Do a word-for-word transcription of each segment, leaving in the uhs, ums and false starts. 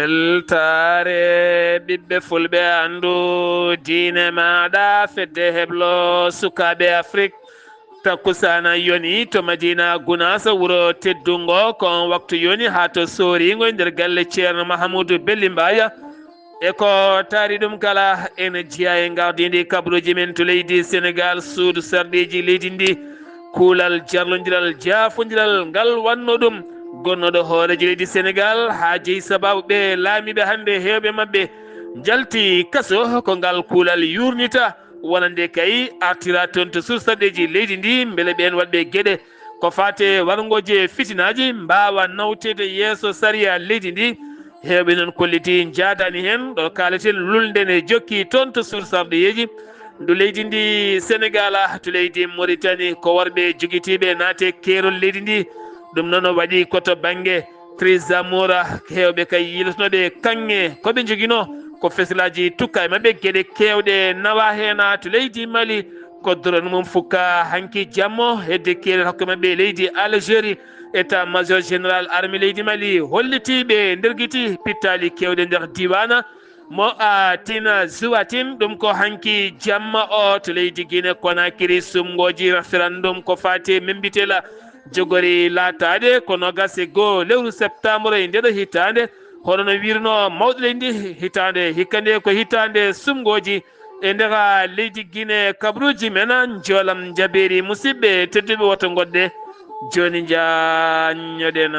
Weltaare ɓiɓɓe fulɓe, anndu diine maaɗa, fedde heblo sukaaɓe Afrik. Takkusaana yoni to Madina Gunaas, wuro teddungo, ko on waktu yoni haa to sooriingo e nder galle Ceerno Mahamudu Belli Mbaaya. E ko taari ɗum kala, en jeyaa e ngardiindi kabaruuji men to leydi Senegaal, suudu sarɗiiji leydi ndi, kuulal jarlondiral jaafondiral ngal wanno ɗum gonnooɗo hooreejo leydi Senegaal, haa jeyi sabaabu ɓe laamiiɓe hannde heewɓe maɓɓe njalti kaso, ko ngal kuulal yuurnita, wonande kay artira toon to suudu sarɗiiji leydi ndi, mbele ɓeen waɗɓe geɗe ko faate warngooji e fitinaaji mbaawa nawteede yeeso sariya leydi ndi. Heewɓe noon kolliti njaadaani heen, ɗo kaaleten lulnde ne jokki toon to suudu sarɗiyeeji. Ndu leydi ndi Senegaal, to leydi Moritani, ko worɓe jogitiiɓe naate keerol leydi ndi. Ɗum noon o waɗi ko to bannge Trizamoura, heewɓe kay yiilotnooɓe kaŋŋe ko ɓe njoginoo, ko fesilaaji tukka e maɓɓe, geɗe keewɗe nawa heen to leydi Mali, ko drone mum fukka hanki jammo, hedde keerol hakkunde maɓɓe e leydi Algérie. État major général armée leydi Mali holliti ɓe ndergiti pittaali keewɗe nder diiwaana mo a tina zuwatin, ɗum ko hanki jamma o to leydi Guinée Conakry, sumngooji référendum ko faati e membitela jogori laataade ko noogas e goo lewru septembre e ndeɗo hitaande, hono no wirnoo mawɗo leydi ndi. Hitaande hikka nde ko hitaande sumngooji e nder leydi Guinée. Kabaruuji men njoolam njabeeri. Musidɓe tedduɓe, woto ngodde jooni njaanñoɗen.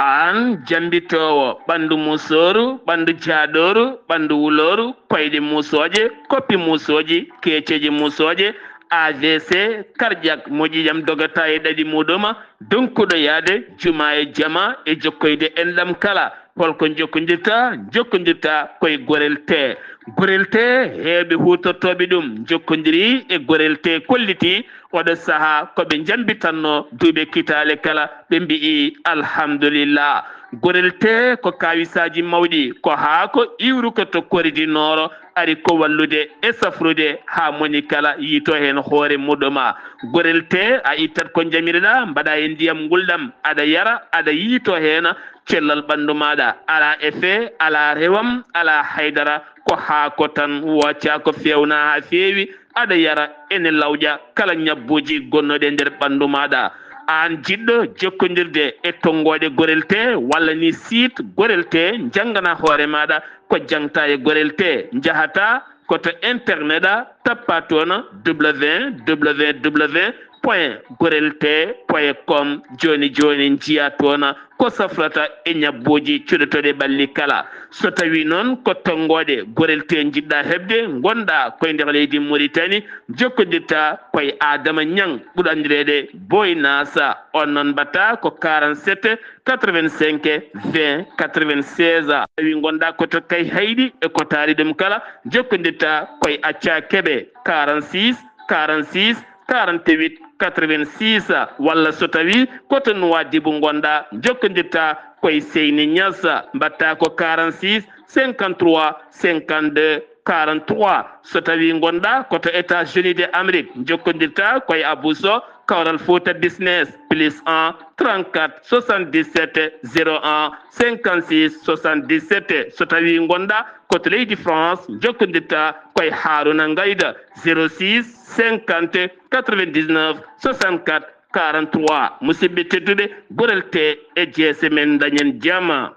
Aan jambitoowo ɓanndu musooru, ɓanndu jaaɗooru, ɓanndu wulooru, koyɗe musooje, koppi musooji, keeceeji musooje, A V C, cardiaque, moƴƴi jam dogata e ɗaɗi muɗuma, donkuɗo yaade juma e jama e jokkoyde enɗam kala. Holko jokkondirta? Jokkondirta koye Gorel Tee. Gorel Tee, heewɓe huutortooɓe ɗum njokkondiri e Gorel Tee, kolliti oɗo sahaa ko ɓe njambitanno duuɓe kitaale kala, ɓe mbi'i alhamdulillah. Gorel Tee ko kaawisaaji mawɗi, ko haako iwruko to Kori du Nord, ari ko wallude e safrude haa moni kala yiito heen hoore muɗuma. Gorel Tee, a ittat ko njamireɗa, mbaɗa e ndiyam ngulɗam, aɗa yara, aɗa yiito heen cellal ɓanndu maaɗa, alaa effet, alaa rewam, alaa haydara, ko haako tan, wooca ko feewna haa feewi, aɗa yara, ene lawƴa kala ñabbuuji gonnooɗi e nder ɓanndu maaɗa. Aan jiɗɗo jokkondirde e tonngooɗe Gorel Tee walla ni site Gorel Tee, njanngana hoore maaɗa ko jaŋta e Gorel Tee, njahata ko to internet a, tappa toon www point gorel tee point com. Jooni jooni njiya toon ko safrata e ñabbuuji cuɗotooɗi ɓalli kala. So tawii noon ko tonngooɗe Gorel Tee njiɗɗa heɓde, ngonɗa koye nder leydi Moritani, jokkondirta koye Adama Ñaŋ, ɓurɗo anndireede Boy Naasa. On noon mbaɗta ko quarante-sept quatre-vingt-cinq vingt quatre-vingt-seize. Tawi ngonɗa ko to Kayhayɗi e ko taari ɗum kala, jokkondirta koye Acca Keɓe, quarante-six quarante-six quarante-huit quatre-vingt-six, walla so tawi ko to Nuwaadibu ngonɗa, jokkondirta koye Seyni Ñas, mbaɗta ko quarante-six cinquante-trois cinquante-deux quarante-trois. So tawi ngonɗa ko to États-Unis de Amérique, jokkondirta koye Abou Sow, Kawral Fouta Business, plus un trente-quatre soixante-dix-sept zéro un cinquante-six soixante-dix-sept. So tawi ngonɗa ko to leydi France, jokkondirta koye Haruna Ngayda, zéro six cinquante quatre-vingt-dix-neuf soixante-quatre quarante-trois. Musidɓe tedduɓe, Gorel Tee e jeese men, dañen jama.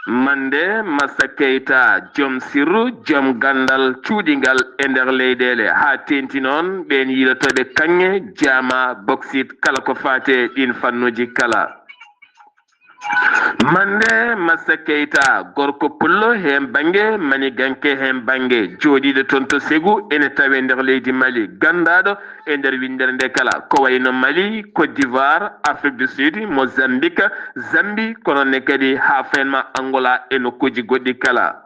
Mande Massa Keita, joom sirru, joom ganndal cuuɗingal e nder leyɗeele, haa teeŋti noon ɓeen yiilotooɓe kaŋŋe, jaama, boksit, kala ko faati e ɗiin fannuuji kala. Mande Massa Keita, gorko pullo heen bannge, maniganke heen bannge, jooɗiiɗo toon to Segu, ene tawee nder leydi Mali, ganndaaɗo e nder winndere nde kala, ko wayno Mali, Côte d'Ivoire, Afrique du Sud, Mozambique, Zambie, kono ne kadi haa fayin ma Angola e nokkuuji goɗɗi kala.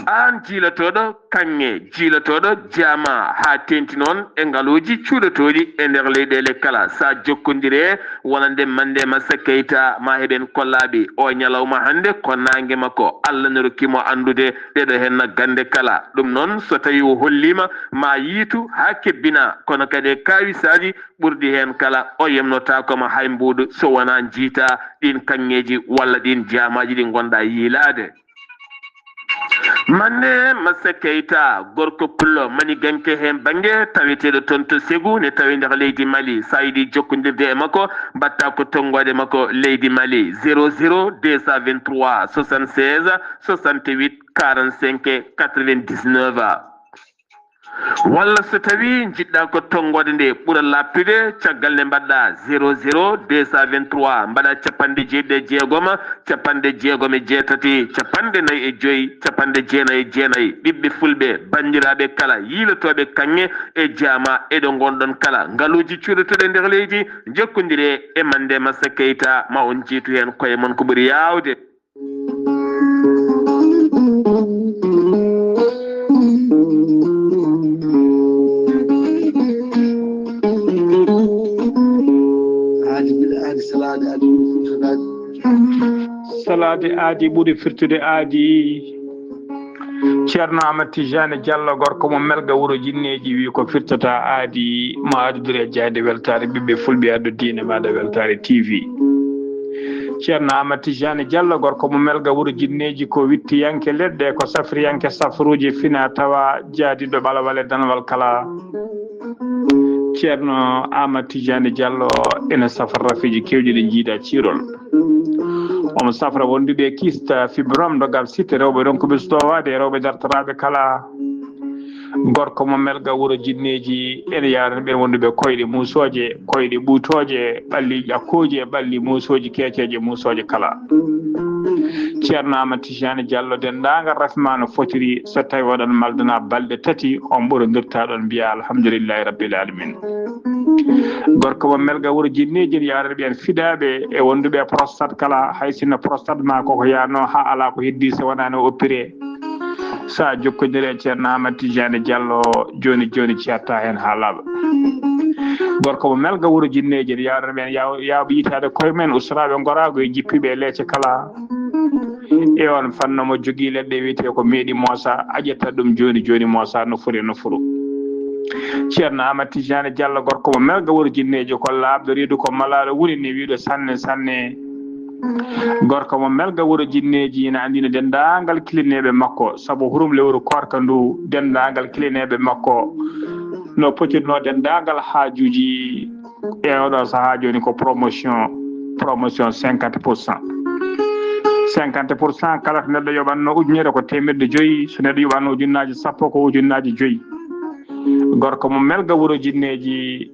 Aan jiilotooɗo kaŋŋe, jiilotooɗo jaama, haa teeŋti noon e ngaluuji cuuɗotooɗi e nder leyɗeele kala, so a jokkondire wonande Mande Massa Keita, ma heɓen kollaaɓe o ñalawma hannde ko naange makko, Allah no rokki mo anndude ɗeɗo heen gannde kala. Ɗum noon, so tawii o holliima, ma yiitu haa kebbina, kono kadi e kaawisaaji ɓurɗi heen kala, o yemnotaako ma hay mbuuɗu so wonaa njiita ɗiin kaŋŋeeji walla ɗiin jaamaaji ɗi ngonɗaa yiilaade. Mande Massa Keita, gorko pullo maniganke heen bannge, taweteeɗo toon to Segu, ne tawi nder leydi Mali. So a yiɗi jokkondirde e makko, mbaɗtaa ko tonngoode makko leydi Mali, zéro zéro deux cent vingt-trois soixante-seize soixante-huit quarante-cinq quatre-vingt-dix-neuf. Walla so tawii njiɗɗaa ko tonngoode nde ɓura laaɓtude, caggal nde mbaɗɗaa zéro zéro deux cent vingt-trois, mbaɗaa capanɗe jeeɗiɗi e jeegom, capanɗe jeegom e jeetati, capanɗe nayi e joy, capanɗe jeenayi e jeenayi. Ɓiɓɓe fulɓe, banndiraaɓe kala, yiilotooɓe kaŋŋe e jaama e ɗo ngonɗon kala, ngaluuji cuuɗotooɗi e nder leydi, njokkondiree e Mande Massa Keita, ma on njiitu heen koye mon ko ɓuri yaawde. Aadi ɓuri aadi, salaade aadi ɓuri firtude aadi. Salaade aadi ɓuri firtude aadi. Ceerno Amat Tijani Diallo, gorko mo Melga wuro Jinneeji, wi ko firtata aadi, mo addudiri e jayde weltaare ɓiɓɓe fulɓe, addu diine maaɗa weltaare T V. Ceerno Amat Tijani Diallo, gorko mo Melga wuro Jinneeji, ko wittiyanke leɗɗe, ko safriyanke safruuji fina tawa, jaadiɗo ɓalawal e danwal kala. Ceerno Amat Tijani Diallo ene safra rafiji kewɗi ɗi jiida ciirol. Omo safra wonduɓe kista, fibrome, dogal sitte, rewɓe ronkuɓe sutowaade, rewɓe dartoraaɓe kala. Gorko mo Melga wuro Jinneeji, ene yaarani ɓeen wonduɓe koyɗe muusooje, koyɗe ɓuutooje, ɓalli ƴakkooji e ɓalli muusooji, keeceeje muusooje kala. Ceerno Amat Tijani Diallo, denndaangal rafi ma no fotiri, so tawi oɗon maldana balɗe tati, on ɓurondirta ɗon mbiya alhamdulillahi rabbil alamin. Gorko mo Melga wuro Jinneeji, ene yaarani ɓeen fiɗaaɓe e wonduɓe e prostate kala, hay sinno prostate ma koko yaano haa alaa ko heddi so wonaa no oppiree. So a jokkondire e Ceerno Amat Tijani Diallo, jooni jooni ceerta heen haa laaɓa. Gorko mo Melga wuro Jinneeji, ene yaarani ɓeen yaw-, yaawɓe yitaade koye men, ustoraaɓe ngoraagu e jippiiɓe e leece kala. E on fannu mo jogii leɗɗe wiyetee ko meeɗi moosa, a ƴetta ɗum jooni jooni moosa no foti no furu. Ceerno Amat Tijani Diallo, gorko mo Melga wuro Jinneeji, ko laaɓɗo reedu, ko malaaɗo woni ne wiiɗo sanne sanne. Gorko mo Melga wuro Jinneeji ina anndino denndaangal kilineeɓe makko, sabu hurum lewru koorka ndu, denndaangal kilineeɓe makko no potirnoo denndaangal haajuuji. E oɗo sahaa jooni ko promotion, promotion cinquante pour cent. Cinquante pour cent, kala to neɗɗo yoɓatno ujunere ko teemeɗɗe joyi, so neɗɗo yoɓatno ujunnaaji sappo ko ujunnaaji joyi. Gorko mo Melga wuro Jinneeji,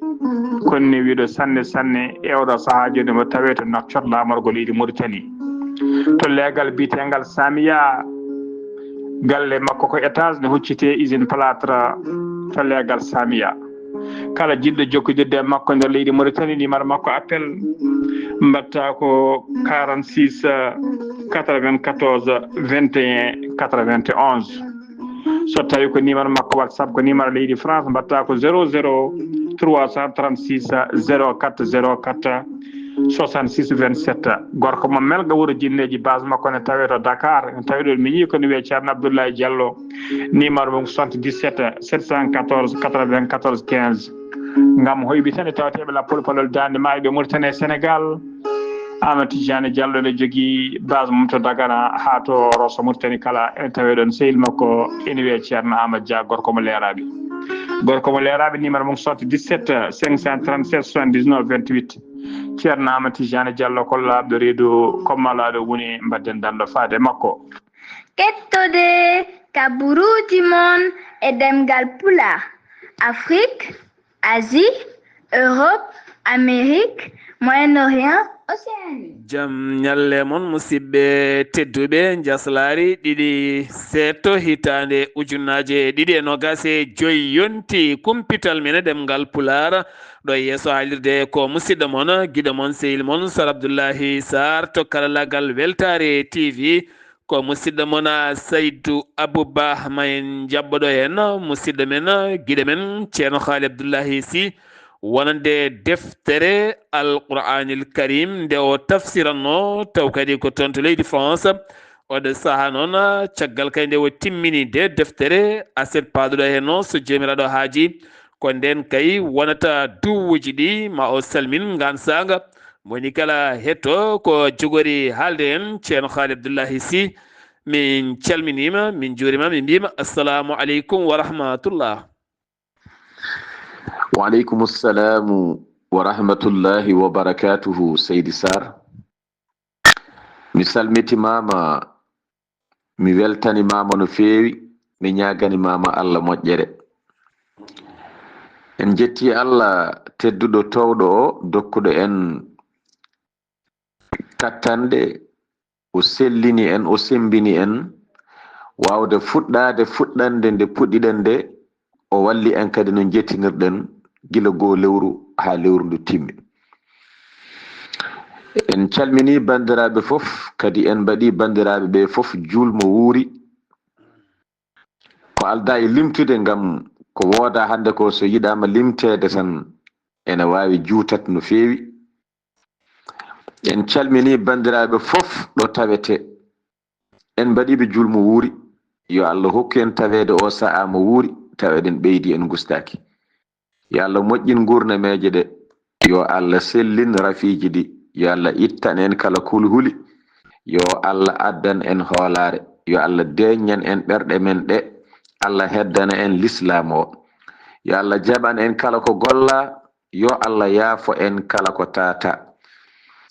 konni wiiɗo sanne sanne, e oɗo sahaa jooni mo tawee to Nouakchott, laamorgo leydi Mauritanie. To leegal biyeteegal Samiya, galle makko ko étage ne huccitee usine plâtre to leegal Samiya. Kala jiɗɗo jokkodirde e makko nder leydi Mauritanie, numéro makko appel mbaɗta ko quarante-six quatre-vingt-quatorze vingt et un quatre-vingt-onze. So tawi ko numéro makko WhatsApp, ko numéro leydi France, mbaɗta ko zéro zéro trois cent trente-six zéro quatre zéro quatre soixante-six vingt-sept. Gorko mo Melga wuro Jinneeji, base makko ne tawee to Dakar. Ne tawee ɗo miñi ko ne wiyee Ceerno Abdoulaye Diallo. Numéro mum soixante-dix-sept sept cent quatorze quatre-vingt-quatorze quinze. Ngam hoyɓe tan e tawateeɓe lappol palol daande maayo ɓe Mauritanie e Sénégal. Amat Tijani Diallo ne jogii base mum to Dagana haa to Rosso Mauritanie kala. Ene tawee ɗoon sehil makko ene wiyee Ceerno Amat Dia, gorko mo Leeraaɓe. Gorko mo Leeraaɓe, numéro mum soixante-dix-sept cinq cent trente-sept soixante-dix-neuf vingt-huit. Ceerno Amat Tijani Diallo ko laaɓɗo reedu, ko malaaɗo woni, mbaɗden danndo faade e makko. Kettode kaburuuji mon e ɗemngal Pulaar, Afrique, Asie, Europe, Amérique, Moyen-Orient, Océanie. Jam ñalle mon, musidɓe tedduɓe. Njaslaari ɗiɗi seeɗto hitaande ujunaaje ɗiɗi e noogaas e joy yonti kumpital men e ɗemngal Pulaar. Ɗo e yeeso haalirde ko musidɗo mon, giɗo mon, sehil mon, Sar Abdullahi Sar to karallagal Weltaare T V. Ko musidɗo mon, ah, Saydu Abu Ba, ma en jaɓɓoɗo heen musidɗo men, ah, giɗo men, Ceerno Haali Abdullahi Si, wonande deftere Alqur'aanil Karim nde o tafsiranno, taw kadi ko toon to leydi France. Oɗo sahaa noon, ah, caggal kay nde o timmini nde deftere, aset paaduɗo heen noon, so Joomiraaɗo haaji, ko ndeen kay wonata duwuuji ɗi, ma o salmin ngaan saanga. Mo woni kala hetto ko jogori haalde en, Ceerno Haali Abdullahi Si, min calminiima, min njuuriima, min mbiima assalamu aleykum wa rahmatullah. Wa aleykum assalamu wa rahmatullahi wa barakatuhu, Seydi Sarr. Mi salmitimaama, mi weltanimaama no feewi, mi ñaaganimaama Allah moƴƴere. En njetti Allah tedduɗo toowɗo o, dokkuɗo en kattanɗe, o sellini en, o semmbini en, waawde fuɗɗaade fuɗɗannde nde puɗɗiɗen nde, o walli en kadi no njettinirɗen gila goo lewru haa lewru ndu timmi. En calminii banndiraaɓe fof, kadi en mbaɗii banndiraaɓe ɓe fof juulmo wuuri. Ko aldaa e limtude, ngam ko woodaa hannde ko, so yiɗaama limteede tan, ene waawi juutat no feewi. En calminii banndiraaɓe fof ɗo tawetee. En mbaɗii ɓe juulmo wuuri. Yo Allah hokku en taweede oo sahaa mo wuuri, tawa eɗen ɓeydi, en ngustaaki. Yo Allah moƴƴin nguurnameeje ɗe. Yo Allah sellin rafiiji ɗi. Yo Allah ittan en kala kulhuli. Yo Allah addan en hoolaare. Yo Allah deeƴnan en ɓerɗe men ɗe. Allah heddana en lislaam o. Yo Allah jaɓan en kala ko gollaa. Yo Allah yaafo en kala ko taataa.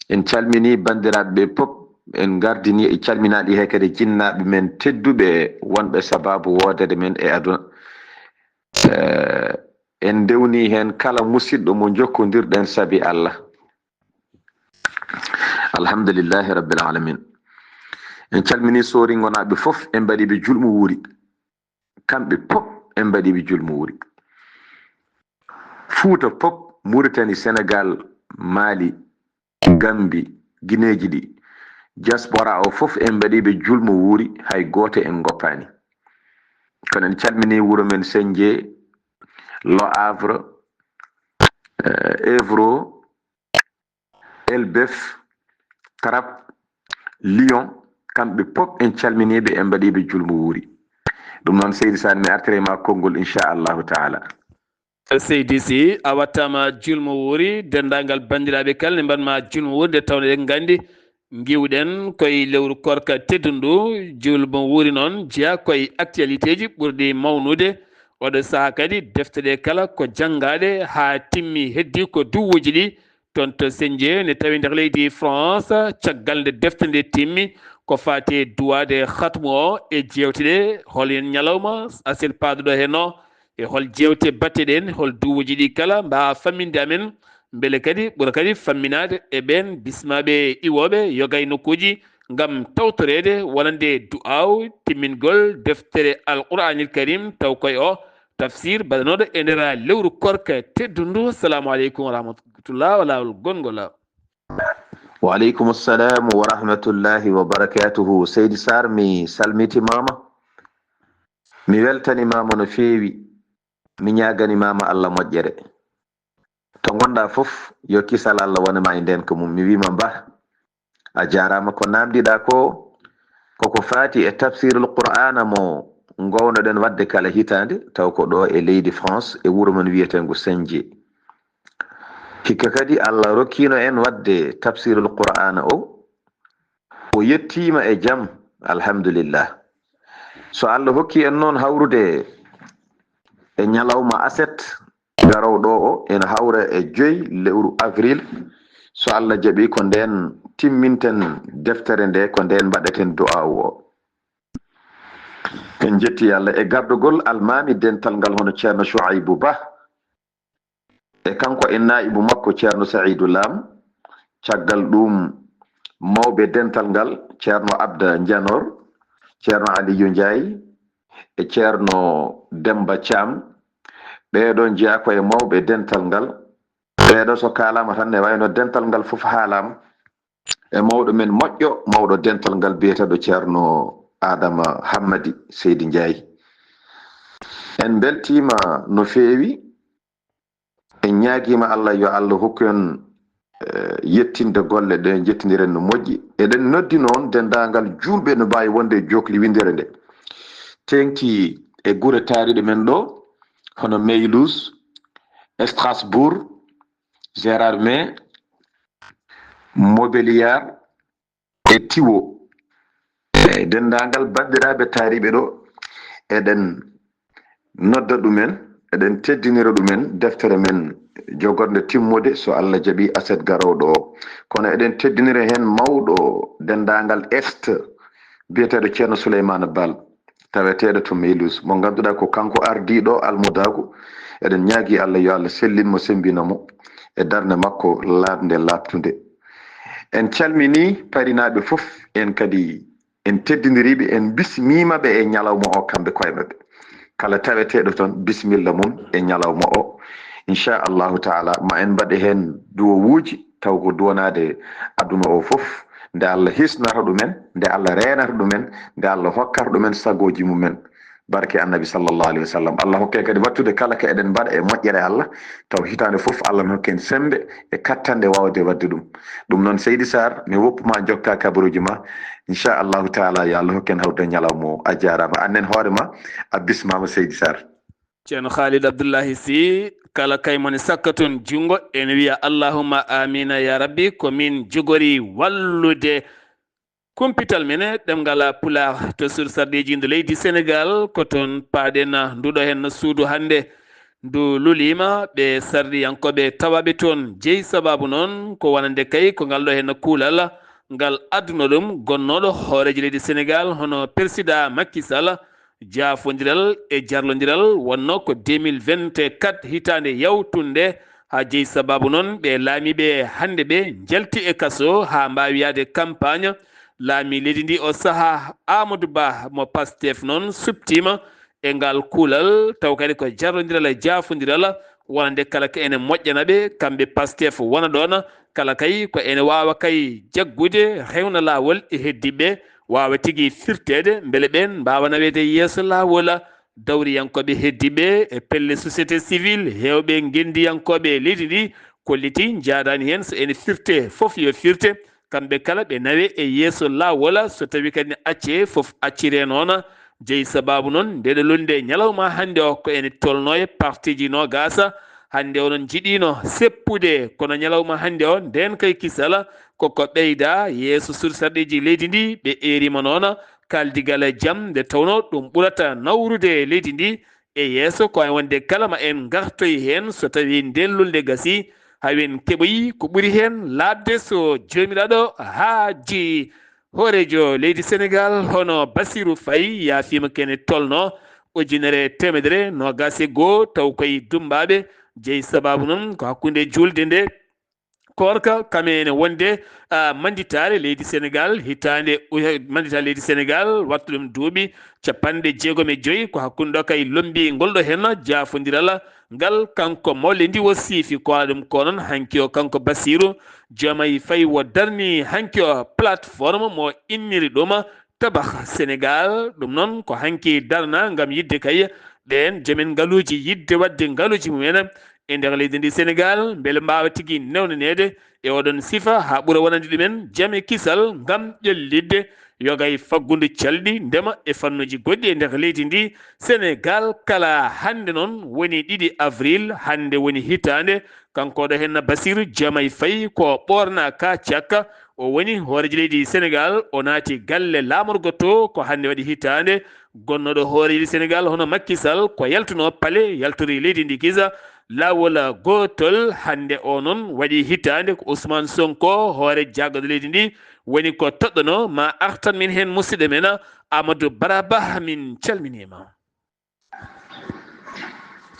En calminii banndiraaɓe ɓe pop. En ngardinii e calminaaɗi he kadi jinnaaɓe men tedduɓe wonɓe sabaabu woodere men e aduna. Eh, en ndewnii heen kala musidɗo mo njokkondirɗen sabi Allah. Alhamdulillahi Rabbil Alamin. En calminii Soori Ngonaaɓe fof, en mbaɗii ɓe juulmo wuuri. Kamɓe pop, en mbaɗii ɓe juulmo wuuri. Fuuta pop, Muritani, Senegaal, Maali, Gambi, Gineeji ɗi, diaspora o fof, en mbaɗii ɓe juulmo wuuri, hay gooto en ngoppaani. Kono en calminii wuro men Senje, Le Havre, eh, Évreux, Elbeuf, Trap, Lyon, kamɓe pop en calminii ɓe, en mbaɗii ɓe juulmo wuuri. Ɗum noon, Seydi Sarr, mi artiray ma konngol, inchallahu taala. Seydi Sy, a wattaama juulmo wuuri, denndaangal banndiraaɓe kala ne mbaɗ ma juulmo wuuri, nde tawnoo eɗen nganndi ngiwɗen koye lewru koorka teddundu, juulmo wuuri noon jeyaa koye actualité ji ɓurɗi mawnude. Oɗo sahaa kadi defte ɗe kala ko janngaaɗe haa timmi, heddii ko duwuuji ɗi toon to Senje, ne tawi nder leydi France, caggal nde defte nde timmi, ko faati e duwaade khatmu o e jeewte ɗe, hol heen ñalawma aset paaduɗo heen o, e hol jeewte batte ɗeen, hol duwuuji ɗi kala mbaawa famminde amen, mbele kadi ɓura kadi famminaade e ɓeen bismaaɓe iwooɓe yoga e nokkuuji ngam tawtoreede wonande du'aaw timmingol deftere Alqur'aanil Kariim, taw koye o tafsir baɗanooɗo e nder lewru koorka teddundu. Salaamu aleykum wa rahmatullah, o laawol gonngol. Wa aleykum assalamu wa rahmatullahi wa barakatuhu. Seydi Sarr, mi salmitimaama. Mi weltanimaama no feewi. Mi ñaaganimaama Allah moƴƴere. To ngonɗaa fof, yo kisal Allah wone ma e ndeenka mum. Mi wiima, Bah, a jaaraama ko naamndiɗaa ko, koko faati e tafsirul Qur'aana mo ngownoɗen waɗde kala hitaande, taw ko ɗo e leydi France, e wuro men wiyeteengo Senje. Hikka kadi, Allah rokkiino en waɗde tafsirul Qur'aana o, o yettiima e jam, alhamdulillah. So Allah hokki en noon hawrude e ñalawma aset garowɗo o, ene hawra e joy lewru avril. So Allah jaɓi, ko ndeen timminten deftere nde, ko ndeen mbaɗaten du'aawu o. En njetti Allah e gardogol almaami dental ngal, hono Ceerno Shuaybu Bah, e kanko e naa'ibu makko Ceerno Sa'idu Laam. Caggal ɗum, mawɓe dental ngal, Ceerno Abda Njanor, Ceerno Aliyu Njaay, e Ceerno Demba Caam. Ɓeeɗo njeyaa ko e mawɓe dental ngal. Ɓeeɗo so kaalaama tan, ne wayno dental ngal fof haalaama. e mawɗo men moƴƴo, mawɗo dental ngal biyeteeɗo Ceerno Adama Hammadi Seydi Njaay. En mbeltiima no feewi. En ñaagiima Allah yo Allah hokku en, eh, yettinde golle ɗe, njettindiren no moƴƴi. Eɗen noddi noon denndaangal juulɓe no mbaawi wonde e jookli winndere nde. Teeŋti e gure taariiɗe men ɗo, hono Meylus, Strasbourg, Gérardmer, Montbéliard, e Tiwo. E denndaangal banndiraaɓe taariiɓe ɗo, eɗen nodda ɗumen, eɗen teddinira ɗumen deftere men jogornde timmude, so Allah jaɓi, aset garooɗo o. Kono eɗen teddinira heen mawɗo denndaangal Est, biyeteeɗo Ceerno Suleymaana Baal, taweteeɗo to Meylus, mo ngannduɗaa ko kanko ardiiɗo almudaagu. Eɗen ñaagi Allah yo Allah sellin mo, semmbina mo e darnde makko laaɓnde, laaɓtunde. En calminii parinaaɓe fof, en kadi en teddindiriiɓe, en bismiima ɓe e ñalawma o kamɓe koye maɓɓe. Kala taweteeɗo toon, bisimilla mum e ñalawma o. Inchallahu taala, ma en mbaɗe heen duwowuuji, taw ko duwanaade aduna o fof, nde Allah hisnata ɗumen, nde Allah reenata ɗumen, nde Allah hokkata ɗumen sagooji mumen. Barke Annabi sallallahu alayhi wa sallam. Allah hokke kadi wattude kala ko eɗen mbaɗa e moƴƴere Allah, taw hitaande fof Allah ne hokke en semmbe e kattanɗe waawde waɗde ɗum. Ɗum noon, Seydi Sarr, mi woppu ma, jokka kabaruuji ma. Inchallahu taala, yo Allah hokke en hawrude ñalawma o. A jaaraama. Aan nen hoore ma, a bismaama, Seydi Sarr. Ceerno Khalid Abdullahi Sy, kala kay mo ne sakka toon junngo, ene wiya allahumma amina ya rabbi, ko min jogori wallude kumpital men e ɗemngal Pulaar to Sursarɗeeji ndu leydi Senegaal. Ko toon paaɗen nduɗo heen suudu hannde. Ndu luliima ɓe sarɗiyankooɓe tawaaɓe toon. Jeyi sabaabu noon ko wonande kay ko ngal ɗo heen kuulal ngal adduno ɗum gonnooɗo hooreejo leydi Senegaal, hono Persidaa Makki Sal, jaafondiral e jarlondiral wonnoo ko deux mille vingt-quatre hitaande yawtunde. Haa jeyi sabaabu noon ɓe laamiiɓe hannde ɓe njalti e kaso haa mbaawi yahde campagne. Laamii leydi ndi o sahaa, Amadou Ba mo Pastef noon suɓtiima e ngal kuulal, taw kadi ko jarlondiral e jaafondiral wonande kala ko ene moƴƴana ɓe, kamɓe Pastef wona ɗoon, kala kay ko ene waawa kay jaggude, rewna laawol e heddiiɓe, waawa tigi firteede, mbele ɓeen mbaawa naweede yeeso laawol. Dawriyankooɓe heddiiɓe e pelle société civile, heewɓe ngenndiyankooɓe leydi ndi, kolliti njaadaani heen, so ene firte, fof yo firte, kamɓe kala ɓe nawe e yeeso laawol, so tawii kadi ne accee, fof acciree noon. Jeyi sabaabu noon, ndeɗo lulnde ñalawma hannde o, ko ene tolnoo e partiiji noogaas. Hannde o noon njiɗiino seppude, kono ñalawma hannde o, ndeen kay kisal, koko ɓeyda yeeso sursarɗeeji leydi ndi, ɓe eeriima noon kaaldigal e jam, nde tawnoo ɗum ɓurata nawrude leydi ndi e yeeso, ko wonde kala ma en ngartoy heen, so tawii ndeen lulnde gasii, haa en keɓoyi ko ɓuri heen laaɓde, so Joomiraaɗo haaji. Hooreejo leydi Senegaal, hono Bassirou Faye, yaafiima ko ene tolnoo ujunere e teemedere noogaas e goo, taw koye dummbaaɓe. Jeyi sabaabu noon ko hakkunde juulde nde koorka, kam ene wonde, ah, mannditaare leydi Senegaal, hitaande, u-, mannditaare leydi Senegaal, waɗta ɗum duuɓi cappanɗe jeegom e joy, ko hakkunde ɗo kay lommbi ngol ɗo heen jaafondiral ngal, kanko mawle ndi o siifi ko waɗa ɗum ko noon hanki o, kanko Bassirou Diomaye Faye o darni hanki o plateforme mo inniri ɗum Tabax Senegaal. Ɗum noon ko hanki darna ngam yiɗde kay ɓeen joomen ngaluuji yiɗde waɗde ngaluuji mumen e nder leydi ndi Senegaal, mbele mbaawa tigi newnaneede e oɗon sifa haa ɓura wonande ɗumen jam e kisal ngam ƴellitde yoga e faggudu calɗi ndema e fannuuji goɗɗi e nder leydi ndi Senegaal. Kala hannde noon woni ɗiɗi avril, hannde woni hitaande. Kanko ɗo heen Bassirou Diomaye Faye ko ɓoorna ka cakka, o woni hooreejo leydi Senegaal, o naati galle laamorgo to ko hannde waɗi hitaande. Gonnooɗo hooreejo Senegaal hono Macky Sall ko yaltunoo pale, yaltori leydi ndi kisa laawol gootol. Hannde o noon waɗi hitaande, ko Ousmane Sonko, hoore jaagorɗe leydi ndi, woni ko toɗɗono. Ma artan min heen musidɗo men Amadou Baraba, min calminiima.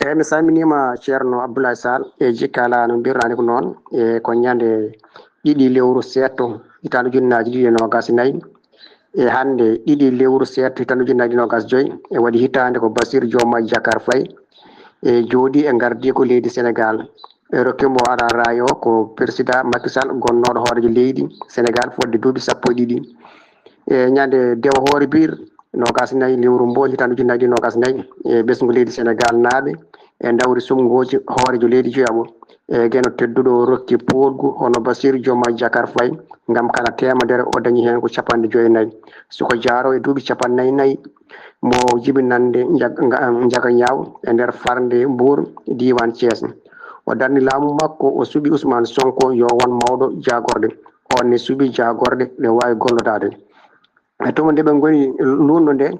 Eeyi, mi salminiima Ceerno Abdoulaye Sall e Jikala no mbiruɗaa ni ko noon. E ko ñande ɗiɗi lewru seeɗto hitaande ujunnaaji ɗiɗi e noogaas e nayi. E hannde ɗiɗi lewru seeɗto hitaande ujunnaaji ɗiɗi e noogaas e joy. E waɗi hitaande ko Bassirou Diomaye Diakhar Faye e jooɗi e ngardiigu leydi Senegaal. E rokki mo ara raay o ko président Macky Sall, gonnooɗo hooreejo leydi Sénégal fodde duuɓi sappo e ɗiɗi. E ñande dewo hoore biir, noogas e nayi lewru mbo hitaande ujunnaji ɗiɗi noogas e nayi, e ɓesngu leydi Sénégal naaɓe e dawri sumngooji hooreejo leydi joyaɓo. E geno tedduɗo rokki poolgu hono Bassirou Diomaye Diakhar Faye ngam kala teemedere o dañi heen ko capanɗe joy e nayi. Soko jaaro e duuɓi capanɗe nayi nayi mo jibinande njag-, nga-, njaga ñaaw e nder farnde Mbour, diiwaan Thiès. O darni laamu makko, o suɓi Ousmane Sonko yo won mawɗo jaagorɗe. On ne suɓi jaagorɗe ɗe waawi gollodaade. E tuma nde ɓe ngoni luulndo nde,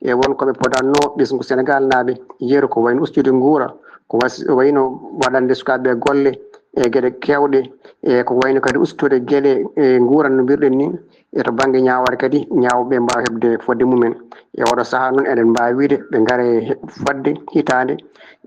e won ko ɓe podanno ɓesngu Sénégal naaɓe yeru, ko wayno ustude nguura, ko was-, wayno waɗande sukaaɓe golle e geɗe keewɗe, e ko wayno kadi ustude geɗe e nguura no mbirɗen ni, e to bannge ñaawaare kadi ñaawɓe mbaawa heɓde fodde mumen. E oɗo sahaa noon eɗen mbaawi wiide ɓe ngare he-, fodde hitaande,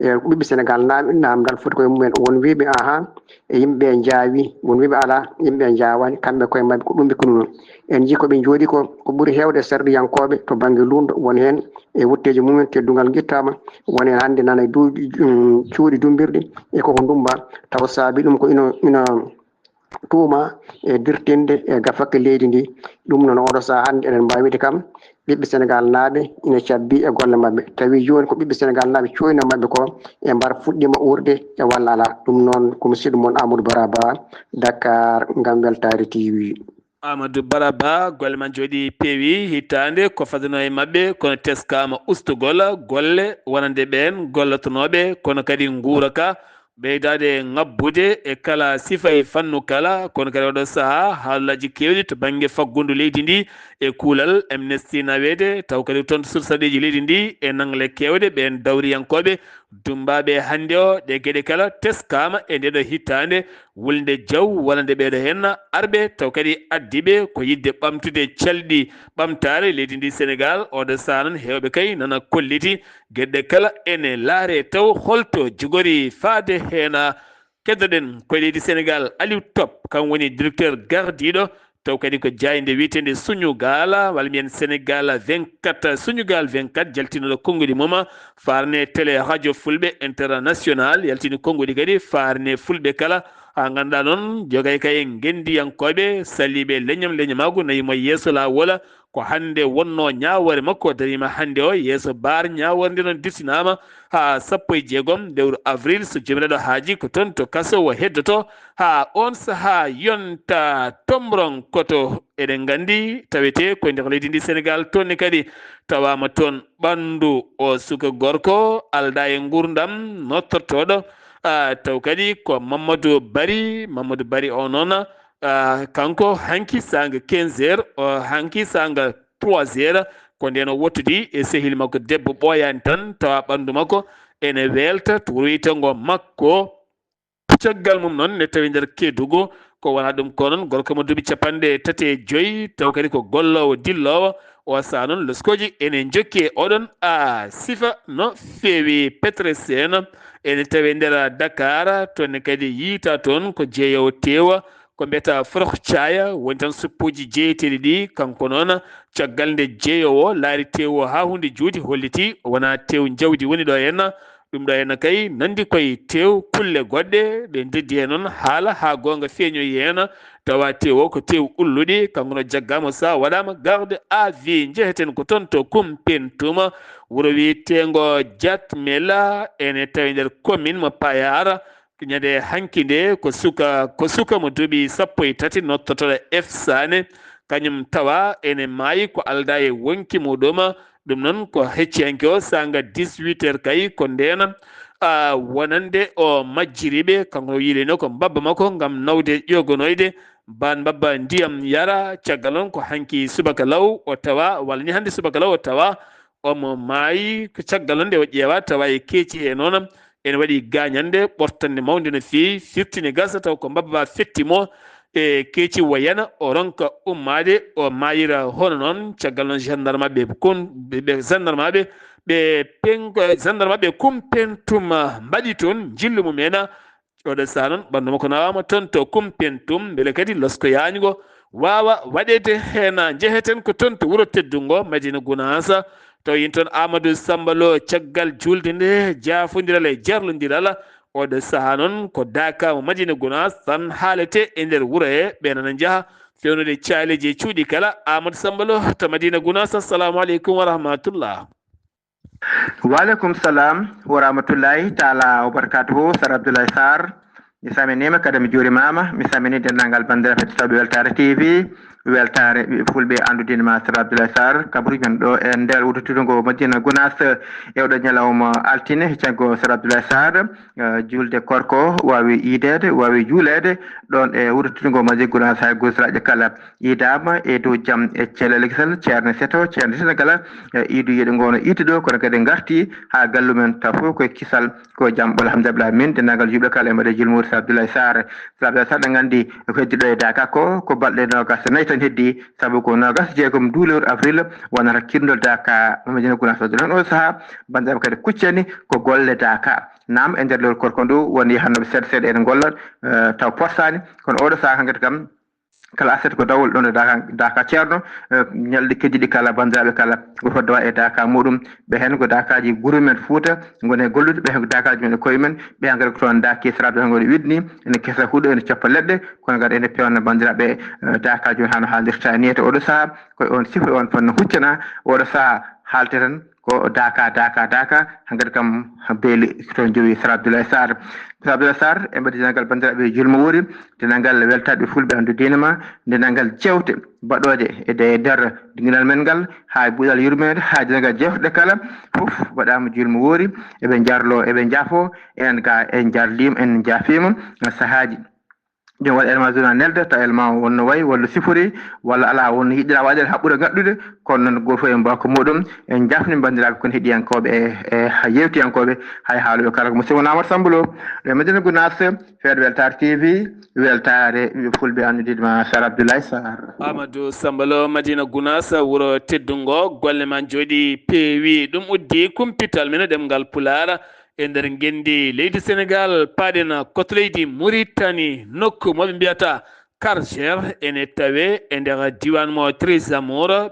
e ɓiɓɓe Sénégal naaɓe naamndal foti koye mumen. Won wiiɓe ahan, e yimɓe njaawi, won wiiɓe alaa, yimɓe njaawaani, kamɓe koye maɓɓe ko ɗum ɓe kunu noon. En njii ko ɓe njooɗi ko, ko ɓuri heewde sarɗiyankooɓe to bannge luulndo won heen e wutteeji mumen, teddungal ngittaama, won heen hannde nana e duuɗi, um, cuuɗi dummbirɗi e koko ndummba, taw saabi ɗum ko ina, ina tuuma e dirtinde e gafakke leydi ndi. Ɗum noon oɗo sahaa hannde eɗen mbaawi wiide kam ɓiɓɓe Sénégal naaɓe ina cabbi e golle maɓɓe. Tawi jooni ko ɓiɓɓe Sénégal naaɓe cuuyno maɓɓe ko e mbar fuɗɗiima uurde e walla alaa. Ɗum noon ko musidɗo mon Amadou Baraba, Dakar, ngam Weltaare T V. Amadou Baraba, golle ma njooɗi peewi hitaande ko fadano e maɓɓe, kono teskaama ustugol golle wonande ɓeen gollotonooɓe, kono kadi nguura ka ɓeydaade ŋabbude e kala sifa e fannu kala, kono kadi oɗo sahaa haalaaji keewɗi to bannge faggundu leydi ndi e kuulal Amnesty naweede, taw kadi toon to sursaaɗeeji leydi ndi e nangle keewɗe ɓeen dawriyankooɓe dummbaaɓe hannde o, ɗe geɗe kala teskaama e ndeɗo hitaande wulnde jaw wonande ɓeeɗo heen arɓe, taw kadi addiiɓe ko yiɗde ɓamtude calɗi ɓamtaare leydi ndi Sénégal. Oɗo sahaa noon heewɓe kay nana kolliti geɗe kala ene laare taw holto jogori faade heen. Keddoɗen ko e leydi Sénégal, Aliou Top, kam woni directeur gardiiɗo, taw kadi ko jaaynde wiyeteende Suñugaal, walla mbiyen Sénégal vingt-quatre, Suñugaal vingt-quatre, jaltinooɗo konnguɗi mum, farne télé radio fulɓe international, yaltini konnguɗi kadi farne fulɓe kala. Haa ngannduɗaa noon, jogay kay ngenndiyankooɓe saliiɓe leñam leñamaagu nayi mo yeeso laawol, ko hannde wonnoo ñaawoore makko, o dariima hannde o yeeso baar. Ñaawoore nde noon diftinaama haa sappo e jeegom lewru avril, so Joomiraaɗo haajii, ko toon to kaso o heddoto haa oon sahaa yonta. Tomronkoto, eɗen nganndi, tawetee ko e nder leydi ndi Sénégal, toon ne kadi tawaama toon ɓanndu o suka gorko aldaa e nguurndam nottortooɗo, ah, taw kadi ko Mamadou Bari. Mamadou Bari o noon, ah, kanko hanki saanga quinze heures, o hanki saanga trois heures, ko ndeen o wottodi e sehil makko debbo ɓooyaani tan, tawa ɓanndu makko ene weelta to wuro wiyeteengo Makko. Caggal mum noon ne tawi nder Kedugu, ko wonaa ɗum ko noon gorko mo duuɓi capanɗe tati e joy, taw kadi ko golloowo dilloowo. O sahaa noon loskooji ene njokki e oɗon a sifa no feewi. Petresen ene tawi nder Dakar, toon ne kadi yiytaa toon ko jeeyoowo teewa, ko mbiyata Forox Caaya, woni tan suppuuji jeeyeteeɗi ɗi. Kanko noon, caggal nde jeeyoowo laari teewu o haa huunde juuti, holliti wonaa teewu jawdi woni ɗo henna. Ɗum ɗo henna kay nanndi koye teewu kulle goɗɗe, ɗe ndeddi heen noon haala haa goonga feeñoyi heen, tawa teewu o ko teewu ulluɗi. Kanko no jaggaama, so waɗaama garde à vue. Njeheten ko toon to Kumpentum, wuro wiyeteengo Jatmela, ene tawi nder commune mo Payar. Ñande hanki nde ko suka, ko suka mo duuɓi sappo e tati nottotooɗo F Sane, kañum tawa ene maayi ko aldaa e wonki muɗum. Ɗum noon ko hecciyanke o saanga dix-huit heures kay ko ndeen, a, wonande o majjiriiɓe, kanko o yiilino ko mbabba makko ngam nawde ƴogonoyde baan mbabba ndiyam yara. Caggal noon ko hanki subaka law o tawa, walla ni hannde subaka law o tawa omo maayi. Ko caggal noon nde o ƴeewa tawa e keeci he noon ene waɗi gaañannde ɓurtannde mawnde no feewi, firti ne gasa taw ko mbabba fetti mo e keeci o yana, o ronka ummaade, o maayira. Hono noon caggal noon gendarme ɓe kon, ɓe, ɓe gendarme ɓe, ɓe pengo, gendarme ɓe Kumpentum mbaɗi toon njillu mum en. Oɗo sahaa noon, ɓanndu makko nawaama toon to Kumpentum, mbele kadi losko yaajngo waawa waɗeede heen. Njeheten ko toon to wuro teddungo Madina Gunaas, taw yen toon Amadou Samba Lo, caggal juulde nde, jaafondiral e jarlondiral, Oɗo sahaa noon ko Daaka mo Madina Gunaas tan haalete e nder wuro he, ɓeen ana njaha fewnude caaleeji e cuuɗi kala. Amadou Samba Lo to Madina Gunaas, assalamu aleykum wa rahmatullah. Waaleykum salam wa rahmatullahi taala wa barakatuhu. Sar Abdoulaye Sarr, mi salminiima kadi mi juurimaama. Mi salmini denndaangal banndiraaɓe hettotooɓe Weltaare T V. Weltaare ɓiɓɓe fulɓe anndude ma Sar Abdoulaye Sarr, kabaruuji men ɗo e nder wuro teddungo Madina Gunaas e oɗo ñalawma altine. Caggo Sar Abdoulaye Sarr, eh, julde korko waawi iideede, waawi juuleede ɗoon e wuro teddungo Madina Gunaas, hay gusraaje kala iidaama e dow jam e cellal kisal. Ceerno Seto, Ceerno Senegal, eh, iidu yeɗo ngo no itti ɗo, kono kadi ngarti haa gallu men taw fof koye kisal, ko jam, alhamdulillah. Min denndaangal juulɓe kala e mbaɗe julmuuri Sar Abdoulaye Sarr. Sar Abdoulaye Sarr, ɗen nganndi ko heddi ɗo e Daaka ko, ko balɗe noogaas e nayi tan heddi, sabu ko noogaas e jeegom ndu lewru avril wonata kirndol Daaka Madina Gunaas. Wadde noon oo sahaa, banndiraaɓe kadi kuccani ko golle Daaka. Naam, e nder lewru korko ndu won yahannooɓe seeɗa seeɗa ene ngolla, eh, taw pottaani, kono oɗo sahaa hankadi kam, kala aset ko dawol ɗon e Daaka, Daaka Ceerno, eh, ñalɗi keddiiɗi kala, banndiraaɓe kala, ko fodde wa e Daaka muɗum. Ɓe heen ko Daakaaji gure men Fuuta, ngoni e gollude, ɓe heen ko Daakaaji men e koye men, ɓe hankadi ko toon Daaki Sar Abdoulaye ngoni wiɗni, ene kesa huɗo, ene coppa leɗɗe, kono kadi ene peewna banndiraaɓe, eh, Daakaaji men hano haalirta ni. E to oɗo sahaa, koye on sifa, e on fannu huccana, oɗo sahaa haalte tan ko Daaka, Daaka, Daaka, hankadi kam beeli ko toon jowi Sar Abdoulaye Sarr. Sar Abdoulaye Sarr, en mbaɗi denndaangal banndiraaɓe julmo woori, denndaangal weltaaɓe fulɓe anndu diine ma, denndaangal jeewte baɗooje e de-, e nder dinginal men ngal, haa e buuɗal yurmeende, haa e denndaangal jeewte ɗe kala, fof mbaɗaama julmo woori, eɓe njarlo, eɓe njaafo, en ga en njarliima, en njaafiima, sahaaji. Joom waɗa elma zona nelda, taw elma o wonno wayi, walla sifori, walla alaa, wonno yiɗira waɗede haɓɓude gaɗɗude, kono noon gooto fof e mbako muɗum. En njaafni banndiraaɓe kon heɗiyankooɓe e, e ha yewtiyankooɓe, hay haaluɓe kala ko musidɗo Amadou Samba Lo, e Madina Gunaas, feeɗo Weltaare T V, weltaare ɓiɓɓe fulɓe anndude ma Sar Abdoulaye Sarr. Amadou Samba Lo, Madina Gunaas, wuro teddungo, golle ma njooɗi peewi. Ɗum uddi kumpital men e ɗemngal Pulaar. E nder ngenndi leydi Senegal, paaɗen koto leydi Muritani, nokku mo ɓe mbiyata Karcher, ene tawe e nder diiwaan mo Trésor.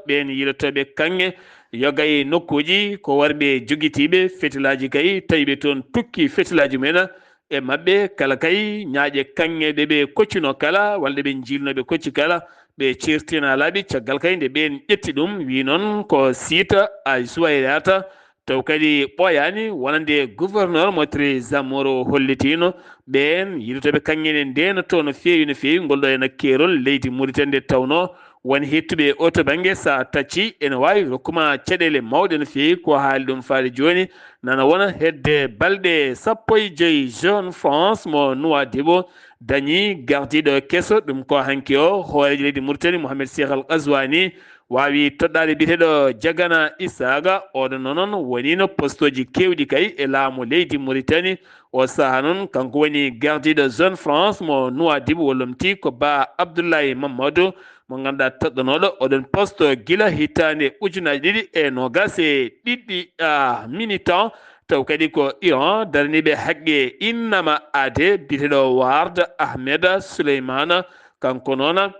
Ɓeen yiilotooɓe kaŋŋe yoga e nokkuuji ko warɓe jogitiiɓe fetilaaji kay, tawi ɓe toon tukki fetilaaji mumen. E maɓɓe kala kay ñaaƴe kaŋŋe ɗe ɓe koccuno kala, walla ɗe ɓe njiilno ɓe kocci kala, ɓe ceertina laaɓi. Caggal kay nde ɓeen ƴetti ɗum, wi noon ko siita ay suwayraata, taw kadi ɓooyaani, wonande gouverneur mo Trésor o hollitiino ɓeen yiɗotooɓe kaŋŋe ne ndeenotoo no feewi, no feewi ngol ɗo ena keerol leydi Muritani, nde tawnoo won heɗtuɓe oo to bannge, so a taccii, ene waawi rokkuma caɗeele mawɗe no feewi. Ko haali ɗum faade jooni, nana wona hedde balɗe sappo e joy, Jeune France mo Nouadhibou dañii gardiiɗo keso. Ɗum ko hanki o hooreejo leydi Muritani, Mohamed Cheikh Al Ghazouani, waawi toɗɗaade biyeteeɗo Jagana Isaaga. Oɗo noon woniino postooji keewɗi kay e laamu leydi Muritani. O sahaa noon, kanko woni gardiiɗo Jeune France mo Nouadhibou, o lomtii ko Ba Abdoulaye Mamadou, mo ngannduɗaa toɗɗanooɗo oɗon poste gila hitaande ujunaaji ɗiɗi e noogaas e ɗiɗi, ah, militant, taw kadi ko Iran daraniiɓe haqqe innama aade, biyeteeɗo Ward Ahmed Souleymane. Kanko noon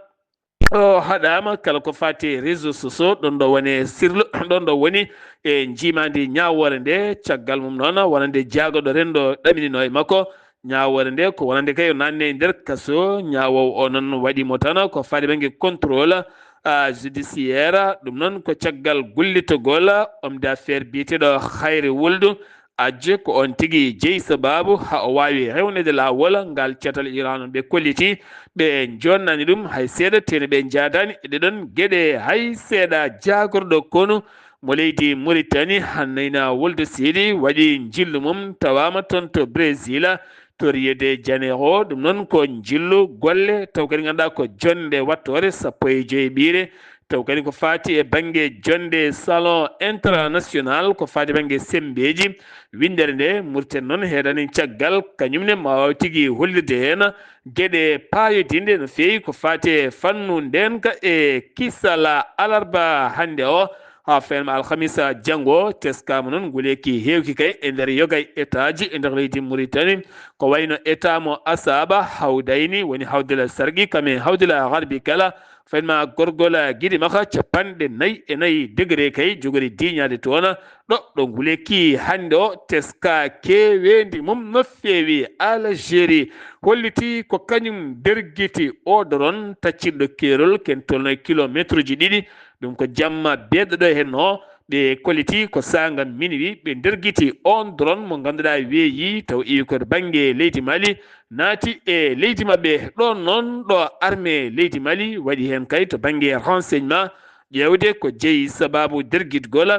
o haɗaama kala ko faati e réseaux sociaux, ɗon ɗo woni sirlu, ɗon ɗo woni e njiimaandi ñaawoore nde. Caggal mum noon, wonande jaagorɗo renndo ɗaminino e makko, ñaawoore nde ko wonande kay o naatni e nder kaso. Ñaawoowo o noon waɗi mo tan ko faati bannge contrôle, ah, judiciaire. Ɗum noon ko caggal gullitogol homme d'affaires biyeteeɗo Khayri Wuldu Ajje, ko oon tigi jeyi sabaabu haa o waawi rewneede laawol ngal catal Iran on ɓe kolliti. Ɓe joonnaani ɗum hay seeɗa, tee ne ɓe njaadaani e ɗee ɗoon geɗe hay seeɗa. Jaagorɗo konu mo leydi Muritani, Hannayna Wuldu Seydi, waɗi njillu mum, tawaama toon to Brésil, to Rio de Janeiro. Ɗum noon ko njillu golle, taw kadi ngannduɗaa ko jonnde wattoore sappo e joy ɓiire, taw kadi ko faati e bannge jonnde Salon International, ko faati bannge semmbeeji. Winndere nde, Muritani noon heedani caggal, kañum ne ma waaw tigi hollirde heen geɗe paayodinɗe no feewi ko faati e fannu ndeenka e kisal alarba hannde o, haa fenma alhamisa janngo. Teskaama noon nguleeki heewki kay e nder yoga e etaaji e nder leydi Muritani, ko wayno etaa mo Asaaba, Hawdayni, woni Hawdila Sargi, kam e Hawdila Garbi kala, fayma gorgol giɗi maka capanɗe nayi e nayi degré kay jogori diñaade toon. Ɗo ɗo nguleki hannde o teska keeweendi mum no feewi. Algérie holliti ko kañum dergiti o doron taccirɗo keerol ken tolno e kilometre ji ɗiɗi. Ɗum ko jamma beeɗo ɗo henno ɓe kolliti ko saanga minuit ɓe dergiti on doron mo ngannduɗaa weeyi taw iwi ko bannge leydi Mali naati e leydi maɓɓe. Ɗon noon ɗo armée leydi Mali waɗi heen kay to bannge renseignement ƴeewde ko jeyi sababu dergitgol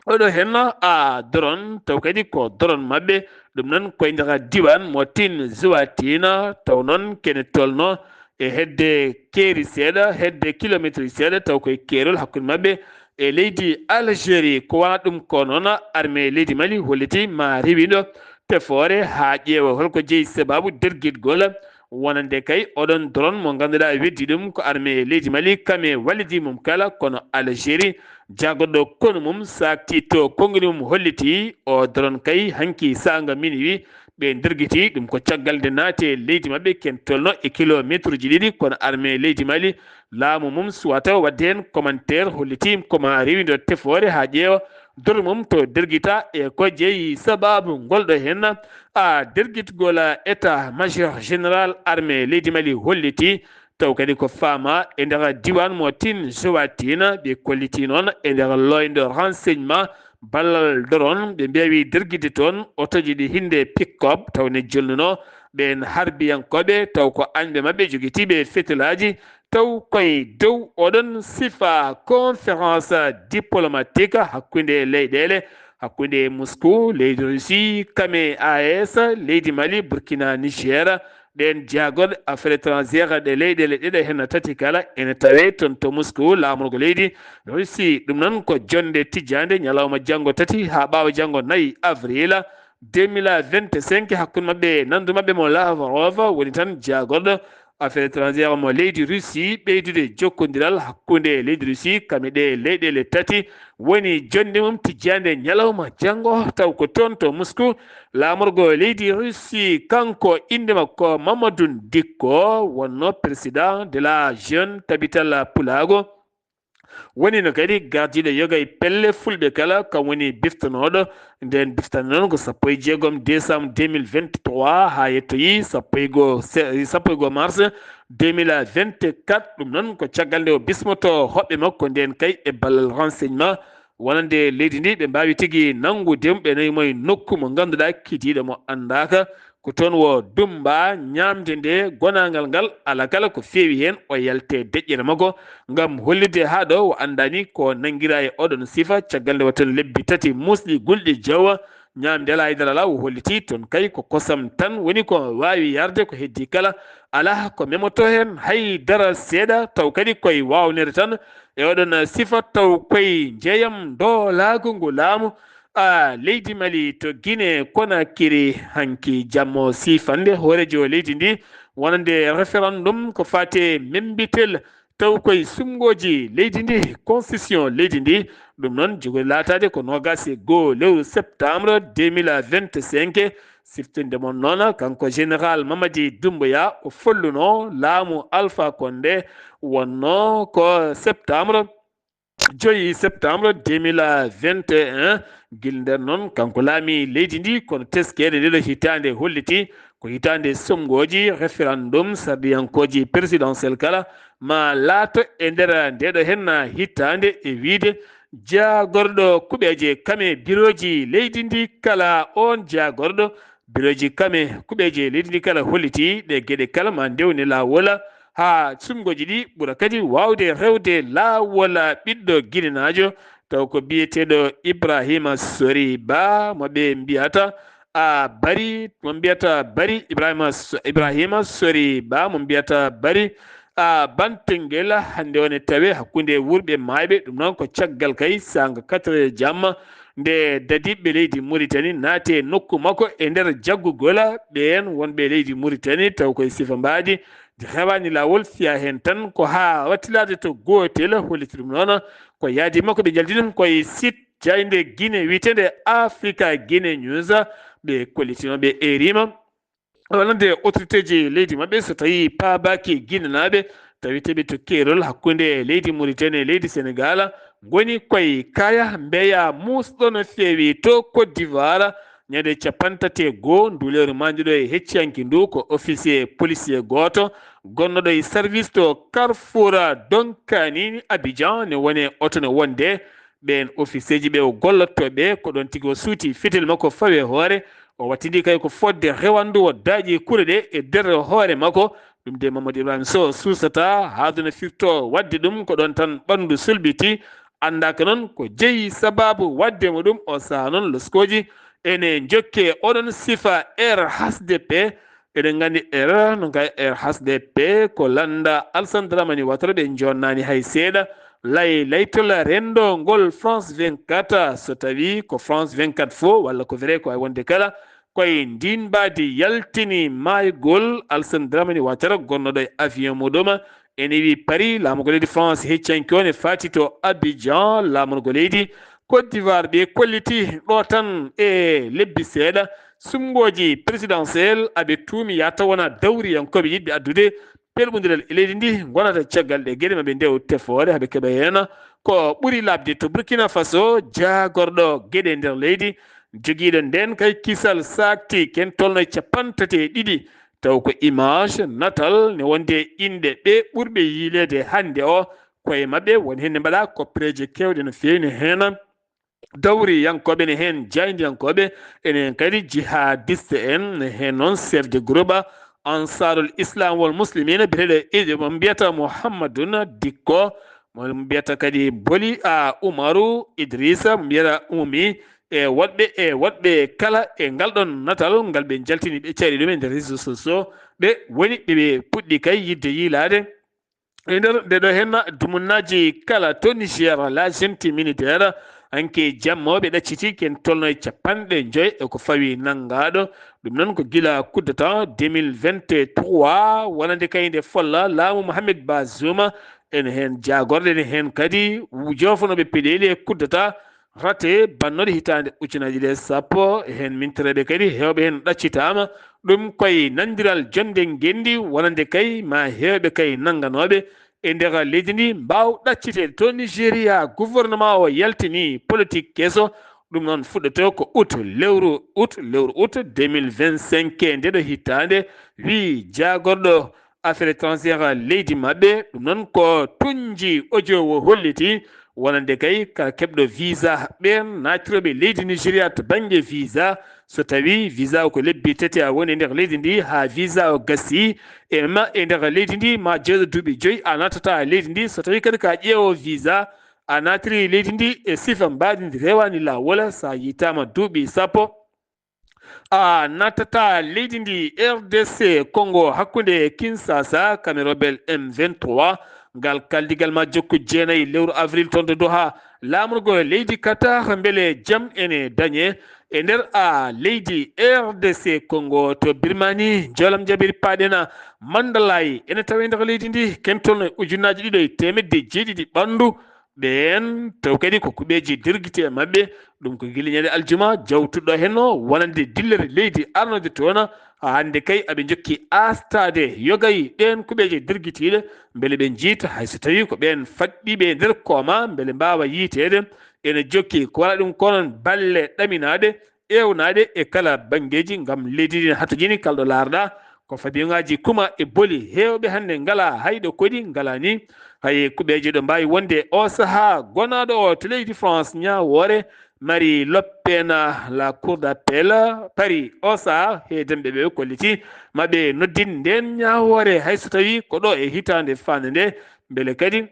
oɗo heen a doron taw kadi ko doron maɓɓe. Ɗum noon koye nder diwan mo tin zuwatina taw noon kene tolno e hedde keeri seeɗa hedde kilometre seeɗa taw koye keerol hakkunde maɓɓe e leydi Algérie. Ko wona ɗum ko noon armée leydi Mali holliti ma rewiɗo tefoore haa ƴeewa holko jeyi sababu dergitgol wonande kay oɗon doron mo ngannduɗaa weddi ɗum ko armée leydi Mali kame wallidi mum kala kono Algérie jagorɗo konu mum sakti to konnguli mum holliti o doron kay hanki saanga minuit ɓe ndirgiti ɗum ko caggal nde naate leydi maɓɓe ken tolno e kilometre ji ɗiɗi kono armée leydi Mali laamu mum suwata wadde heen commentaire holliti koma rewindo tefoore haa ƴeewa dor mum to dergita e ko jeyi sababu ngolɗo heen a dergitgol état major général armée leydi Mali holliti taw kadi ko faama e nder diwan mo tin jowatina ɓe kolliti noon e nder loyndo renseignement ballal doron ɓe mbewi dergide toon otoji ɗi hinde pick-up taw ne jonnuno ɓen harbiyankoɓe taw ko añɓe maɓɓe jogitiɓe fetelaji taw koye dow oɗon sifa conférence diplomatique hakkunde leyɗele hakkunde Moscou leydi Russie kame A E S leydi Mali Burkina Niger ɗen jagorɗe affaire étrangère ɗe leyɗele ɗeɗe hen tati kala ene tawe toon to Moscou laamorgo leydi Russie. Ɗum noon ko jonde tijjande ñalawma janngo tati haa ɓaawa janngo nayi avril deux mille vingt-cinq hakkunde maɓɓe nandu maɓɓe mo Lavrov woni tan jagorɗo affaire étrangère mo leydi Russie ɓeydude jokkondiral hakkunde leydi Russie kame ɗe leyɗele tati woni jonde mum tijjande ñalawma janngo taw ko toon to Moscou laamorgo leydi Russie kanko innde makko Mamadou Dicko wonno président de la jeune capitale pulaago woni no kadi gardiiɗo yoga e pelle fulɓe kala kam woni biftanooɗo nden biftande noon ko sappo e jeegom décembre deux mille vingt-trois haa yettoyi sappo e goo se- sappo e goo mars deux mille vingt-quatre. Ɗum noon ko caggal nde o bismoto hoɓɓe makko nden kay e ballal renseignement wonande leydi ndi ɓe mbaawi tigi nanngude mo ɓe nawi mo e nokku mo ngannduɗaa kidiiɗo mo anndaaka ko toon wo dummba ñaamde nde gonaangal ngal ala kala ko feewi heen o yalte deƴƴere makko ngam hollitde haa ɗo o anndaani ko nanngira e oɗon sifa caggal nde waɗten lebbi tati muusɗi gulɗi jawa ñaamde alaa e nder alaa o holliti toon kay ko kosam tan woni ko waawi yarde ko heddii kala alaa ko memoto heen hay dara seeɗa taw kadi koye waawnere tan e oɗon sifa taw koye njeeyam doolaagu ngu laamu a leydi Mali to Guinée Conakry hanki jammo sifande hooreejo leydi ndi wonande référendum ko faate membitel taw koye sumngooji leydi ndi constitution leydi ndi ɗum noon jogori laataade ko noogaas e goo lewru septembre deux mille vingt-cinq siftinde mon noon kanko général Mamadi Doumbouya o folluno laamu Alpha Condé wonno ko septembre joyi septembre deux mille vingt et un gila nden noon kanko laami leydi ndi kono teskeede ndeɗo hitaande holliti ko hitaande sumngooji référendum sarɗiyankooji présidentiel kala ma laato e nder ndeɗo henna hitaande e wiide jaagorɗo kuɓeeje kame birooji leydi ndi kala oon jaagorɗo birooji kame kuɓeeje leydi ndi kala holliti ɗe geɗe kala ma ndewni laawol haa sumngooji ɗi ɓura kadi waawde rewde laawol ɓiɗɗo ginenaajo taw ko biyeteeɗo Ibrahima Sori Ba mo ɓe mbiyata a bari mo mbiyata bari Ibrahima ibrahima sori ba mo mbiyata bari a bantengel hannde one tawe hakkunde wurɓe maayɓe ɗum noon ko caggal kay sanga quatre heures jamma nde dadiɓɓe leydi Mauritanie naati e nokku makko e nder jaggugol ɓeen wonɓe leydi Mauritanie taw koye sifa mbaadi ndi heɓaani laawol fiya heen tan ko haa wattilaade to gootel holliti ɗum noon ko yaadi makko ɓe njaldi ɗum koye site jaaynde Guinée wiyetende Africa Guinée News ɓe kollitinooɓe erima wonande autorité ji leydi maɓɓe so tawi paabaaki guinénaaɓe tawi tawi to keerol hakkunde leydi Mauritanie e leydi Senegal, ngoni koye kaya mbeya muusɗo no feewi to Côte d'Ivoire, ñande cappanɗe tati e goo ndu lewru mawndu ɗo e hecciyanke ndu, ko officier policier gooto gonnoɗo e service to Carrefour Donkani Abidjan, ne woni oto ne wonde ɓeen officier ji ɓe o gollotto ɓe, ko ɗoon tigi o suuti fetel makko fawi e hoore, o wattidi kay ko fodde rewanndu o daaƴi kure ɗe e nder hoore makko. Ɗum de Mamadou Ibrahima Sow suusata, haaduna firto waɗde ɗum ko ɗoon tan ɓanndu sulɓiti, anndaaka noon ko jeyi sabaabu waɗde mo ɗum. O sahaa noon loskooji ene njokke oɗon sifa R H D P. Eɗen nganndi R, no kay R H D P ko lannda Alassane Dramane Ouattara, ɓe njonnaani hay seeɗa. Lay laytol renndo ngol France vingt-quatre, so tawii ko France vingt-quatre fof, walla ko vrai ko ay wonde kala, koye ndiin mbaadi yaltini maaygol Alassane Dramane Ouattara, gonnoɗo e avion muɗum. Ene wi Paris, laamorgo leydi France heccanki o ne faati to Abidjan, laamorgo leydi Côte d'Ivoire. Ɓe kolliti ɗo tan e lebbi seeɗa, suɓngooji présidentiel aɓe tuumi yata wona dawriyankooɓe yiɗɓe addude pelɓondiral e leydi ndi ngonata caggal ɗe geɗe maɓɓe nde o tefoore haɓe keɓa heen ko ɓuri laaɓde. To Burkina Faso, jaagorɗo geɗe nder leydi jogiiɗo nden kay kisal saakti ken tolno e cappanɗe tati e ɗiɗi, taw ko image, natal, ne wonde inɗe ɓe ɓurɓe yiileede hannde o, koye maɓɓe woni heen ne mbaɗa koppereeje keewɗe no feewi, ne heen dawriyankooɓe, ne heen jaayndiyankooɓe, ene heen kadi jihadiste en, ne heen noon chef de groupe Ansarul Islam wal Muslimina, biyeteeɗo e mo mbiyata Mouhammadouna Dikko, mo mbiyata kadi Boli a Umaru Idrissa, mo mbiyata Umi, e woɗɓe, e woɗɓe kala e ngal ɗon natal ngal ɓe jaltini, ɓe caɗi ɗum e nder réseaux sociaux, ɓe woni ɓe, ɓe puɗɗi kay yiɗde yiilaade e nder nde ɗo henna dumunnaaji kala to Niger. La Gente Militaire, hanki jamma o ɓe ɗacciti ken tolno e cappanɗe joy e ko fawi nanngaaɗo. Ɗum noon ko gila coup d'État deux mille vingt-trois, wonande kay nde folla laamu Mohamed Bazoum, ene heen jaagorɗe, ene heen kadi joofonooɓe peɗeeli e coup d'État raté bannoɗe hitaande ujunaaji ɗiɗi e sappo, e heen mintireeɓe kadi heewɓe heen ɗaccitaama. Ɗum koye nanndiral jonnde ngenndi wonande kay ma heewɓe kay nannganooɓe e nder leydi ndi mbaaw ɗacciteede. To Nigeria, gouvernement o yaltini politique keso. Ɗum noon fuɗɗoto ko août, lewru août, lewru août deux mille vingt-cinq, nde ɗo hitaande, wi jaagorɗo affaire étrangère leydi maɓɓe. Ɗum noon ko tuñji audio o holliti, wonande kay kala keɓɗo visa, ɓeen naatirooɓe leydi Nigeria to bannge visa, so tawii visa o ko lebbi tati a woni e nder leydi ndi, haa visa o gasi e ma e nder leydi ndi, ma jeyɗo duuɓi joyi a naatata leydi ndi. So tawii kadi ka ƴeewo visa, a naatiri leydi ndi e sifa mbaadi ndi rewaani laawol, so a yiytaama duuɓi sappo, a nattata leydi ndi R D C Congo, hakkunde Kinshasa, Camerobel M vingt-trois. Ngal kaldigal ma jokku jeenayi lewru avril toon to Doha, laamorgo leydi Qatar, mbele jam ene dañe e nder a leydi R D C Congo. To Birmanie, njoolam jaɓiri paaɗena Mandalay ene tawe nder leydi ndi, ken toon e ujunnaaji ɗiɗo e teemedde jeeɗiɗi ɓanndu. Ɓeen taw kadi ko kuɓeeji dirgiti e maɓɓe. Ɗum ko gila ñande aljuma jawtuɗo henno wonande dillere leydi arnode toona. Haa hannde kay aɓe njokki aastaade yogay ɗeen kuɓeeje dirgitiiɗe, mbele ɓe njiita hay so tawii ko ɓeen faɗɗiiɓe e nder kooma, mbele mbaawa yiiteede. Ene jokki ko wala ɗum ko noon balle ɗaminaaɗe, ewnaaɗe e kala banngeeji ngam leydi ndi ne hatojini kala ɗo laarɗa. Ko fabiyongaaji kuma e boli heewɓe hannde ngalaa hay ɗo koɗi ngalaa ni. Hay kuɓeeje ɗo mbaawi wonde o sahaa gonaaɗo o to leydi France ñaawoore Marie Le Pen, la cour d'appel Paris o sahaa he demɓe ɓe kolliti maɓe noddin nden ñaawoore hay so tawii ko ɗo e hitaande faande nde, mbele kadi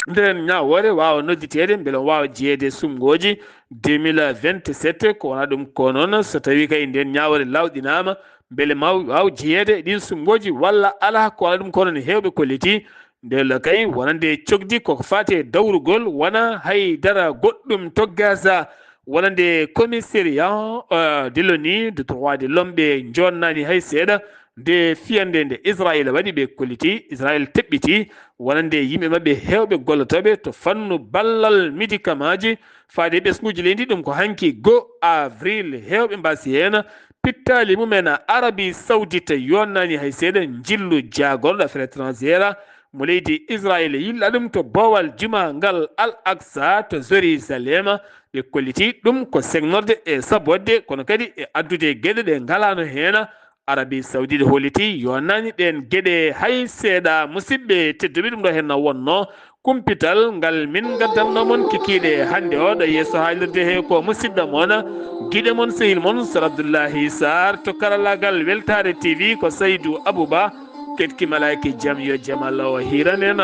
nden ñaawoore waawa nodditeede mbele o waawa jeyeede suɓngooji deux mille vingt-sept. Ko wona ɗum ko noon, so tawii kay nden ñaawoore laawɗinaama mbele ma waaw jeyeede e ɗiin suɓngooji walla alaa, ko wona ɗum ko noon heewɓe kolliti. Ndeen kay wonande cogdi koko faati e dawrugol, wona hay dara goɗɗum to Gaza, wonande commissariat, euh, de l'ONU de droit de l'homme ɓe njonnaani hay seeɗa. Nde fiyande nde Israel waɗi, ɓe kolliti, Israel teɓɓiti wonande yimɓe maɓɓe heewɓe gollotooɓe to fannu ballal médicamentji. Faade ɓesnguuji leydi, ɗum ko hanki go avril, heewɓe mbasi heen pittaali mumen. Arabie Saoudite yonnaani hay seeɗa njillu jaagorɗo affaire étrangère mo leydi Israayel yiilla ɗum to boowal juma ngal Al Aqsa to Jerusalema. Ɓe kolliti ɗum ko segnorde e sabootde, kono kadi e addude geɗe ɗe ngalaano heen. Arabi Saoudite holliti yo naani ɗeen geɗe hay seeɗa. Musidɓe tedduɓe, ɗum ɗo heen na wonno kumpital ngal min ngaddanno mon kikiiɗe hannde o. Ɗo yeeso haalirde he ko musidɗo mon, giɗo mon, sehil mon, Sar Abdullahi Sarr. To karallagal Weltaare T V ko Saydu Abouba. Ketki malaaki jam yo jam Allah o hiiran en.